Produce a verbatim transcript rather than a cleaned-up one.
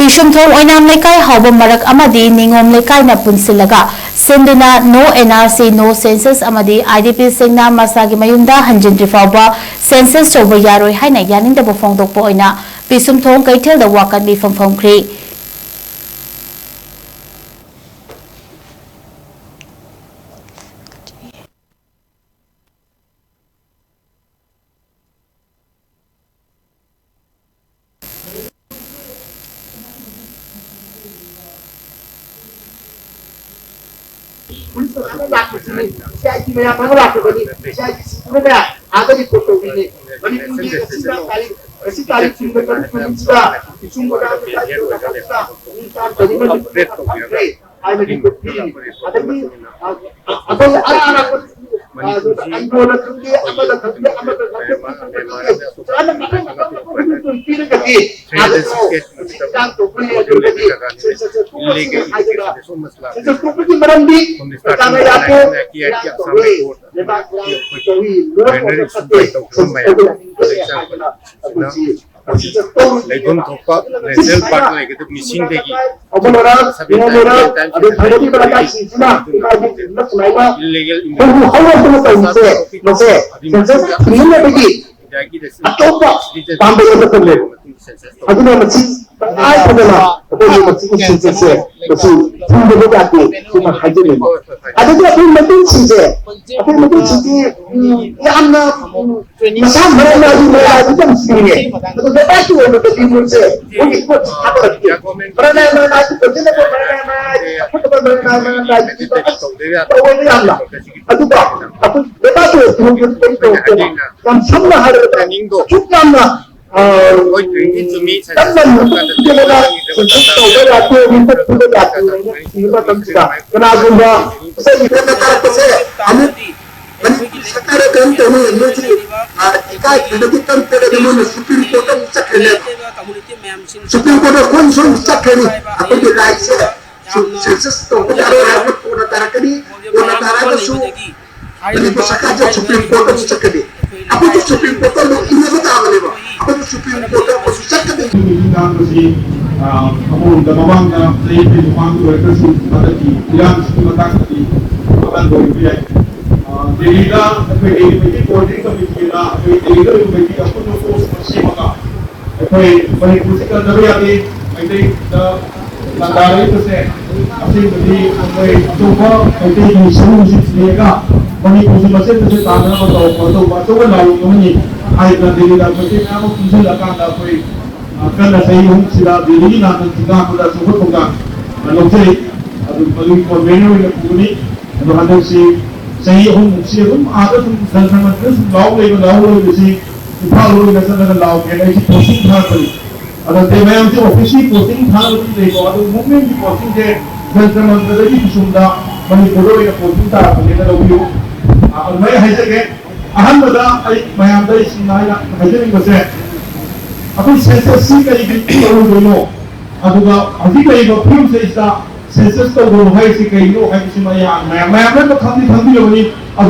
ꯄꯤꯁꯨꯝꯊꯣꯡ ꯑꯣꯏꯅꯥꯝ ꯂꯩꯀꯥꯏ ꯍꯥꯎꯕ ꯃꯔꯛ ꯑꯃꯗꯤ ꯅꯤꯉꯣꯝ ꯂꯩꯀꯥꯏꯅ ꯄꯨꯟꯁꯤꯜꯂꯒ ꯁꯤꯟꯗꯨꯅ No N R C, No Census ꯑꯃꯗꯤ I D P ꯁꯤꯡꯅ ꯃꯁꯥꯒꯤ ꯃꯌꯨꯝꯗ ꯍꯟꯖꯤꯟꯗ꯭ꯔꯤ ꯐꯥꯎꯕ census ꯇꯧꯕ ꯌꯥꯔꯣꯏ ꯍꯥꯏꯅ ꯌꯥꯅꯤꯡꯗꯕ ꯐꯣꯡꯗꯣꯛꯄ ꯑꯣꯏꯅ ꯄꯤꯁꯨꯝꯊꯣꯡ ꯀꯩꯊꯦꯜꯗ ꯋꯥꯀꯠ ꯃꯤꯐꯝ ꯐꯝꯈ꯭ꯔꯤ꯫ ꯄꯨꯂꯤꯁ ꯀꯅꯥꯅ ꯂꯥꯛꯄꯁꯤꯅꯤ? ꯁꯤ ꯑꯥꯏ ꯇꯤ ꯃꯌꯥꯝ ꯑꯃ ꯂꯥꯛꯄꯅꯤ꯫ ꯁꯤ ꯑꯥꯏ ꯇꯤ ꯁꯤꯡꯗꯨꯅꯅꯦ ꯑꯥꯗ ꯔꯤꯄꯣꯔꯠ ꯇꯧꯔꯤꯅꯤ꯫ ꯃꯅꯤꯄꯨꯔꯒꯤ ꯉꯁꯤ ꯇꯥꯔꯤꯛ, ꯉꯁꯤ ꯇꯥꯔꯤꯛ ꯀꯨꯟꯒ ꯇꯔꯨꯛ ꯅꯨꯃꯤꯠꯁꯤꯗ ꯄꯤꯁꯨꯝ ꯕꯖꯥꯔ ꯂꯩꯀꯥꯏꯒꯤ ꯃꯐꯝꯁꯤꯗ ꯃꯤ ꯆꯥꯝ ꯆꯅꯤ ꯃꯔꯤ ꯐꯨꯝꯕ ꯐꯪꯈ꯭ꯔꯦ ꯍꯥꯏꯕ ꯔꯤꯄꯣꯔꯠ ꯄꯤꯔꯤ꯫ ꯑꯗꯒꯤ, ꯑ, ꯑ, ꯑꯩꯈꯣꯏ ꯑꯔꯥ ꯑꯔꯥꯛꯄ, ꯑ, ꯑꯟꯗ꯭ꯔꯣꯅ ꯈꯪꯗꯦ, ꯑꯃꯅ ꯈꯪꯗꯦ, ꯑꯃꯅ ꯈꯪꯗꯦ, ꯄꯤꯔꯒꯗꯤ ꯑꯥꯗꯁꯨ ꯍꯧꯖꯤꯛ ꯏꯔꯥꯡ ꯇꯧꯕ ꯂꯩꯔꯒꯗꯤ ꯁꯦꯟꯁꯁꯁꯦ ꯇꯣꯛꯑꯁꯤ ꯍꯥꯏꯗꯅ, ꯁꯦꯟꯁꯁ ꯇꯣꯛꯄꯒꯤ ꯃꯔꯝꯗꯤ ꯄꯩꯁꯥꯅ ꯌꯥꯗꯦ, ꯏꯔꯥꯡ ꯇꯧꯋꯤ, ꯂꯩꯕꯥꯛ ꯏꯔꯥꯡ ꯇꯧꯋꯤ, ꯂꯣꯏꯅꯃꯛ ꯐꯠꯇꯦ, ꯁꯦꯟꯁꯁ ꯇꯧꯕ ꯌꯥꯅꯤꯡꯗꯦ ꯍꯥꯏꯗꯅ ꯑꯩꯈꯣꯏꯁꯤ ꯂꯩꯐꯝ ꯊꯣꯛꯄ ꯅꯦꯁꯅꯦꯜ ꯄꯥꯔꯛ ꯂꯩꯒꯗꯕ ꯃꯤꯁꯤꯡꯗꯒꯤ ꯑꯃꯅ ꯁꯕꯦꯟ ꯅꯤꯉꯣꯜ ꯇꯥꯏꯝꯁ, ꯃꯣꯔꯥ, ꯇꯦꯟ ꯇꯥꯏꯝꯁ ꯑꯗꯩ ꯊꯥꯡꯒꯠꯄ ꯂꯩꯀꯥꯏꯁꯤꯡꯁꯤꯅ ꯏꯀꯥꯏꯕ ꯁꯨꯃꯥꯏꯅ ꯏꯂꯤꯒꯦꯜ ꯍꯧꯔꯛꯇꯅ ꯇꯧꯔꯤꯁꯦ, ꯃꯁꯦ ꯁꯦꯟꯁꯁ ꯊꯤꯡꯅꯅꯕꯒꯤ ꯑꯆꯧꯕ ꯄꯥꯝꯕꯩ ꯑꯃꯈꯛꯅꯦꯕ꯫ ꯑꯗꯨꯅ ꯃꯁꯤ ꯇꯉꯥꯏ ꯐꯗꯅ ꯑꯩꯈꯣꯏꯒꯤ ꯃꯁꯤꯒꯤ ꯁꯦꯟꯁꯁꯁꯦ ꯃꯁꯤ ꯊꯤꯡꯗꯕ ꯌꯥꯗꯦ ꯁꯤꯃ ꯍꯥꯏꯖꯅꯤꯡꯉꯤ꯫ ꯑꯗꯒꯤ ꯑꯩꯈꯣꯏ ꯃꯩꯇꯩꯁꯤꯡꯁꯦ, ꯑꯩꯈꯣꯏ ꯃꯩꯇꯩꯁꯤꯡꯁꯤ, ꯎꯝ, ꯌꯥꯝꯅ, ꯎꯝ, ꯃꯁꯥ ꯃꯔꯝ ꯅꯥꯏꯕꯤ ꯃꯔꯝ ꯅꯥꯏꯕꯤ ꯌꯥꯝ ꯆꯤꯡꯉꯦ꯫ ꯑꯗꯣ ꯂꯩꯕꯥꯛꯀꯤ ꯑꯣꯏꯕꯗꯗꯤ ꯃꯣꯏꯁꯦ ꯃꯣꯏꯒꯤ ꯄꯣꯠ ꯊꯥꯗꯔꯛꯇꯦ꯫ ꯃꯔꯝ ꯅꯥꯏ ꯃꯔꯝ ꯅꯥꯏꯕꯤ ꯄꯣꯠꯁꯤꯅ ꯃꯔꯝ ꯅꯥꯏ ꯃꯔꯝ ꯅꯥꯏꯕꯤ ꯑꯐꯠꯇꯕ ꯃꯔꯝ ꯅꯥꯏ ꯃꯔꯝ ꯅꯥꯏꯕꯤ ꯇꯧꯋꯦꯕ ꯌꯥꯝꯅ꯫ ꯑꯗꯨꯒ ꯑꯩꯈꯣꯏ ꯂꯩꯕꯥꯛꯀꯤ ꯑꯣꯏꯕ ꯐꯤꯕꯝꯗꯗꯤ ꯀꯔꯤ ꯇꯧꯔꯛꯇꯦꯕ? ꯌꯥꯝ ꯁꯝꯅ ꯍꯥꯏꯔꯕꯗ ꯑꯁꯨꯛ ꯌꯥꯝꯅ, ꯑ, ꯀꯟꯅ ꯅꯣꯛꯄꯤꯗꯅ ꯁꯦꯟꯁꯁ ꯇꯧꯕ ꯌꯥꯗꯦ, ꯔꯤꯄꯣꯔꯠ ꯄꯤꯕ ꯌꯥꯗꯦ ꯍꯥꯏꯅ ꯊꯤꯕ ꯃꯇꯝꯁꯤꯗ ꯀꯅꯥꯒꯨꯝꯕ ꯉꯁꯥꯏꯒꯤ ꯏꯕꯣꯝꯅ ꯇꯥꯔꯛꯄꯁꯦ ꯑꯃꯨꯛ ꯃꯅꯤꯄꯨꯔ ꯁꯔꯀꯥꯔꯗ ꯀꯔꯤꯝ ꯇꯧꯅꯤ ꯃꯣꯏꯁꯨ, ꯑ, ꯏꯀꯥꯏ ꯈꯪꯗꯒꯤ ꯀꯔꯝ ꯇꯧꯔꯒ ꯃꯣꯏꯅ ꯁꯨꯄ꯭ꯔꯤꯝ ꯀꯣꯔꯠꯇ ꯑꯃꯨꯛ ꯆꯠꯈ꯭ꯔꯅꯦꯕ꯫ ꯁꯨꯄ꯭ꯔꯤꯝ ꯀꯣꯔꯠꯇ ꯑꯩꯈꯣꯏ ꯁꯣꯝ ꯆꯠꯈ꯭ꯔꯅꯤ꯫ ꯑꯩꯈꯣꯏꯒꯤ ꯔꯥꯏꯠꯁꯦ ꯁꯦꯟꯁꯁ ꯇꯧꯕ ꯌꯥꯔꯣꯏ ꯍꯥꯏꯕ ꯀꯣꯟꯅ ꯇꯥꯔꯛꯀꯅꯤ꯫ ꯀꯣꯟꯅ ꯇꯥꯔꯒꯁꯨ ꯃꯅꯤꯄꯨꯔ ꯁꯔꯀꯥꯔꯁꯦ ꯁꯨꯄ꯭ꯔꯤꯝ ꯀꯣꯔꯠꯇꯁꯨ ꯆꯠꯀꯅꯤ꯫ ꯑꯩꯈꯣꯏꯁꯨ ꯁꯨꯄ꯭ꯔꯤꯝ ꯀꯣꯔꯠꯇ ꯑꯃꯨꯛ ꯏꯟꯅꯕ ꯇꯥꯕꯅꯦꯕ꯫ ꯑꯩꯈꯣꯏꯁꯨ ꯁꯨꯄ꯭ꯔꯤꯝ ꯀꯣꯔꯠꯇ ꯑꯩꯈꯣꯏꯁꯨ ꯆꯠꯀꯅꯤ꯫ ꯉꯥꯡꯕꯁꯤ ꯑꯃꯔꯣꯝꯗ ꯃꯃꯥꯡꯗ ꯆꯍꯤ ꯑꯃꯒꯤ ꯃꯃꯥꯡꯗ ꯑꯣꯏꯔꯒꯁꯨ ꯍꯟꯗꯛꯀꯤ ꯏꯔꯥꯡꯁꯤꯒꯤ ꯃꯇꯥꯡꯗꯗꯤ ꯑꯀꯟꯕ ꯑꯣꯏꯕ ꯌꯥꯏ꯫ ꯗꯦꯜꯂꯤꯗ ꯑꯩꯈꯣꯏ ꯗꯦꯜꯂꯤ ꯃꯩꯇꯩ ꯀꯣꯑꯣꯔꯗꯤꯅꯦꯁꯟ ꯀꯃꯤꯇꯤꯅ ꯑꯩꯈꯣꯏ ꯗꯦꯜꯂꯤꯗ ꯂꯩꯕ ꯃꯩꯇꯩ ꯑꯄꯨꯟꯕ ꯐꯣꯔꯁ ꯑꯃ ꯁꯦꯝꯃꯒ ꯑꯩꯈꯣꯏ ꯃꯅꯤꯄꯨꯔꯁꯤ ꯀꯟꯗꯕ ꯌꯥꯗꯦ꯫ ꯃꯩꯇꯩꯗ ꯂꯥꯟꯗꯥꯔꯛꯏꯕꯁꯦ ꯑꯁꯦꯡꯕꯗꯤ ꯑꯩꯈꯣꯏ ꯑꯇꯣꯞꯄ ꯃꯩꯇꯩꯒꯤ ꯁꯔꯨꯛꯁꯤ ꯊꯤꯔꯒ ꯃꯅꯤꯄꯨꯔꯁꯤ ꯃꯆꯦꯠ ꯃꯆꯦꯠ ꯇꯥꯗꯅꯕ ꯇꯧꯔꯛꯄ ꯑꯇꯣꯞꯄ ꯑꯆꯧꯕ ꯂꯥꯜꯂꯣꯡ ꯑꯃꯅꯤ ꯍꯥꯏꯗꯅ ꯗꯦꯜꯂꯤꯗ ꯃꯩꯇꯩ ꯃꯌꯥꯝ ꯑꯃ ꯄꯨꯟꯁꯤꯜꯂꯀꯥꯟꯗ ꯑꯩꯈꯣꯏ ꯀꯟꯅ ꯆꯍꯤ ꯑꯍꯨꯝꯁꯤꯗ ꯗꯦꯜꯂꯤꯒꯤ ꯂꯥꯟꯕꯟ ꯊꯤꯡꯒꯥꯡꯕꯗ ꯑꯆꯧꯕ ꯊꯧꯗꯥꯡ ꯂꯧꯖꯩ꯫ ꯑꯗꯨ ꯃꯗꯨꯒꯤ ꯀꯣꯟꯚꯦꯅꯔ ꯑꯣꯏꯅ ꯄꯨꯒꯅꯤ꯫ ꯑꯗꯣ ꯍꯟꯗꯛꯁꯤ ꯆꯍꯤ ꯑꯍꯨꯝꯃꯨꯛꯁꯤ ꯑꯗꯨꯝ ꯑꯥꯗ ꯁꯨꯝ ꯖꯟꯇꯔ ꯃꯟꯇꯔꯗ ꯁꯨꯝ ꯂꯥꯎ ꯂꯩꯕ ꯂꯥꯎ ꯂꯩꯕꯁꯤ ꯏꯝꯐꯥꯜ ꯂꯣꯝꯗ ꯆꯠꯂꯒ ꯂꯥꯎꯒꯦꯅ ꯑꯩꯁꯤ ꯄꯣꯁꯇꯤꯡ ꯊꯥꯔꯛꯄꯅꯤ꯫ ꯑꯗꯣ ꯃꯌꯥꯝꯁꯤ ꯑꯣꯐꯤꯁꯀꯤ ꯄꯣꯁꯇꯤꯡ ꯊꯥꯔꯒ ꯑꯗꯨꯝ ꯂꯩꯀꯣ꯫ ꯑꯗꯣ ꯃꯨꯚꯃꯦꯟꯒꯤ ꯄꯣꯁꯇꯤꯡꯁꯦ ꯖꯟꯇꯔ ꯃꯟꯇꯔꯗꯒꯤ ꯄꯤꯁꯨꯝꯗ ꯃꯅꯤꯄꯨꯔꯗ ꯑꯣꯏꯅ ꯄꯣꯁꯇꯤꯡ ꯇꯥꯔꯛꯄꯅꯦꯅ ꯂꯧꯕꯤꯌꯨ꯫ ꯑꯗꯨꯃꯥꯏꯅ ꯍꯥꯏꯖꯒꯦ꯫ ꯑꯍꯥꯟꯕꯗ ꯑꯩ ꯃꯌꯥꯝꯗ ꯑꯩ ꯁꯤꯡꯅ ꯍꯥꯏꯅ ꯍꯥꯏꯖꯅꯤꯡꯕꯁꯦ, ꯑꯩꯈꯣꯏ ꯁꯦꯟꯁꯁꯁꯤ ꯀꯔꯤꯒꯤ ꯇꯧꯔꯨꯗꯣꯏꯅꯣ, ꯑꯗꯨꯒ ꯍꯧꯖꯤꯛ ꯂꯩꯔꯤꯕ ꯐꯤꯕꯝꯁꯤꯗꯩꯁꯤꯗ ꯁꯦꯟꯁꯁ ꯇꯧꯒꯅꯨ ꯍꯥꯏꯔꯤꯁꯤ ꯀꯩꯒꯤꯅꯣ ꯍꯥꯏꯕꯁꯤꯃ ꯑꯩ ꯃꯌꯥꯝ ꯃꯌꯥꯝꯅ ꯈꯪꯗꯤ ꯈꯪꯕꯤꯔꯕꯅꯤ꯫